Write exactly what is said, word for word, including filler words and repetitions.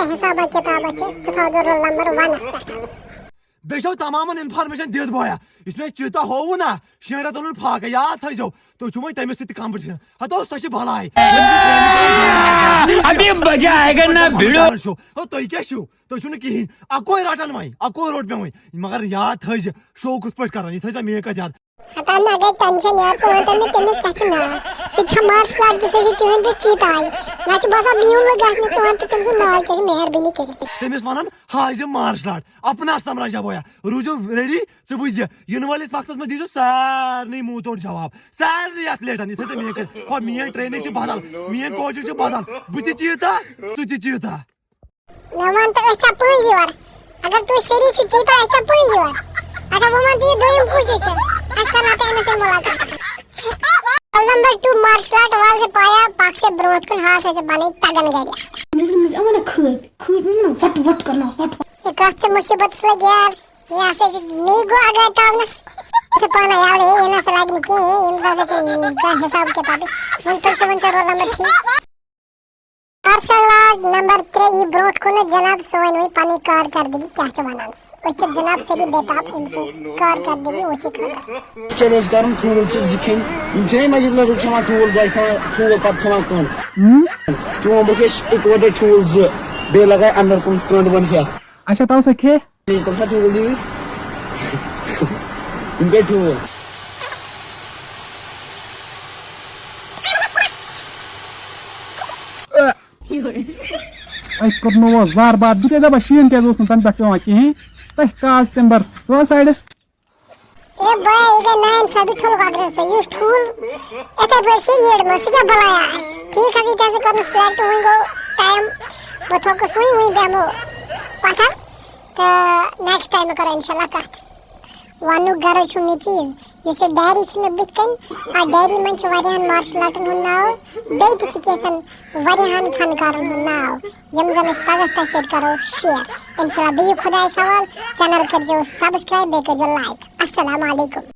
حسابہ کتابہ چھِ، ژٕ تھاو دۄہ رول نمبر ونس پٮ۪ٹھ۔ بیٚیہِ چھو تمامن انفارمیشن دِتھ بویا، یُس مےٚ چیتا ہووُ نا، شیٚن رٮ۪تن ہُنٛد فاقہٕ، یاد تھٲیزیو، تُہۍ چھِو وۄنۍ تٔمِس سۭتۍ تہِ کمپٹیشن۔ ہتو سۄ چھِ بلاے۔ ابھی مزہ آئے گا نا بھیڑو۔ ہو تُہۍ کیٛاہ چھِو؟ تُہۍ چھِو نہٕ کِہیٖنۍ۔ اکوے رٹان وۄنۍ، اکوے روٚٹ مےٚ وۄنۍ۔ مگر یاد تھٲیزِ، شو کِتھ پٲٹھۍ کران، یہِ تھٲیزِ میٲنۍ کتھ یاد۔ ہتا مےٚ گٔے ٹینشن یار، ژٕ وَن تہٕ مےٚ تٔمِس کیٛاہ چھُ ناو؟ سُہ تہِ چھا مارشل آرٹ کہِ سُہ چھُ چٲنۍ پٲٹھۍ چیٖتا آیہِ؟ مےٚ چھُ باسان بِہُن لوٚگ گژھنہِ، ژٕ وَن تہٕ تٔمۍ سُنٛد ناو کیٛاہ چھُ، مہربٲنی کٔرِتھ۔ تٔمِس وَنان حازم مارشل آرٹ، اپنا سمرا جا بویا، روٗزِو ریڈی، ژٕ بوٗزِ، یِنہٕ وٲلِس وقتس منٛز دیٖزِ سارنٕے مُنہ توٚڑ جواب، سارنٕے یتھ لیٹن، یِتھے ژےٚ میٲنۍ کٔر۔ ہۄ میٲنۍ ٹریننگ چھِ بدل، میٲنۍ کوچنگ چھِ بدل، بہٕ تہِ چیٖتا، ژٕ تہِ چیٖتا۔ مےٚ وَن تہٕ أسۍ چھا پٔنٛزۍ یور؟ اگر تُہۍ سٲری چھِو چیٖتا، أسۍ چھا پٔنٛزۍ یور؟ اچھا، وۄنۍ وَن تہٕ یہِ دوٚیِم کُس ہیوٗ چھُ؟ اَسہِ کَرناو تۄہہِ أمِس سۭتۍ مُلاقات۔ Roll number two martial art وال سے پایا، پَکھ سے برونٛٹھ کُن، ہاس ہے ژےٚ پَنٕنۍ تَگَن گَرِ۔ مےٚ دوٚپمَس، یِمَن ہا کھٲپۍ، کھٲپۍ، یِمَن ہا وَٹ وَٹ کَرناو، وَٹ وَٹ۔ یہِ کَتھ چھِ مُصیٖبتَس لٔگۍ یار، یہِ ہسا چھِ مے گوٚو اَگَے تاونَس۔ ژٕ پانَے یَوٕ، ہے، یہِ نہ سا لَگہِ نہٕ کِہیٖنۍ، ییٚمِس ہسا چھِ کانٛہہ حِساب کِتابٕے۔ وۄنۍ پَکھ ژٕ، وۄنۍ چھا رول نمبر ٹھیٖک؟ مارشل آرٹ نمبر ترٛےٚ یی برونٛٹھ کُن، جناب، سُہ وَنہِ وۄنۍ پنٕنۍ کارکردگی کیٛاہ چھِ وَنان۔ أسۍ چھِ جناب سٲری بے تاب أمۍ سٕنٛز کارکردگی وٕچھِتھ خٲطرٕ۔ چیلنج کرُن، ٹھوٗل چھِ زٕ کھیٚنۍ۔ یِم چھِنہ یِم مسجد لٔڑکہٕ کھٮ۪وان ٹھوٗل، دۄیہِ کھٮ۪وان ٹھوٗل، پتہٕ کھٮ۪وان کٔنٛڈ۔ ہُم؟ چون بہٕ کھیٚیہِ اِکوٹے ٹھوٗل زٕ، بیٚیہِ لگایہِ اندر کُن کٔنٛڈ ؤنٛڈ ہٮ۪تھ۔ اچھا، تَلہٕ سا کھے۔ یہِ کوٚر سا ٹھوٗل دِیِو؟ یِم گٔے ٹھوٗل۔ اَتہِ کوٚر نہٕ وۄنۍ زار بار۔ بہٕ تہِ دَپان، شیٖن کیٛازِ اوس نہٕ تَنہٕ پٮ۪ٹھ پٮ۪وان کِہیٖنۍ؟ تۄہہِ کاز تَمہِ بَر؟ تُل حظ سایڈَس۔ اے بھائی، یہِ گٔے نانۍ سا بیٚیہِ ٹھُل کۄکرَن سۭتۍ۔ یُس ٹھُل یِتھَے پٲٹھۍ چھِ ریڈ منٛز، سُہ کیٛاہ بَلایا آسہِ؟ ٹھیٖک حظ، یہِ تہِ حظ کوٚر نہٕ سِلیکٹ، وۄنۍ گوٚو ٹایم۔ بہٕ تھوٚکُس وٕنۍ، وٕنۍ بیٚہمو پَتھَر۔ تہٕ نیکسٹ ٹایم کَرو اِنشاء اللہ کَتھ۔ وَنُک غرض چھُم یہِ چیٖز، یُس یہِ ڈایری چھِ مےٚ بٕتھِ کَنۍ، اَتھ ڈایری منٛز چھِ واریاہَن مارشل آرٹَن ہُنٛد ناو، بیٚیہِ تہِ چھِ کینٛژَن واریاہَن فنکارَن ہُنٛد ناو، یِم زَن أسۍ پَگاہ تۄہہِ سۭتۍ کَرو شِیَر۔ اِنشاء اللہ بِہِو خۄدایَس حوال، چینَل کٔرۍزیو سبسکرایب، بیٚیہِ کٔرۍزیو لایک۔ السلام علیکم۔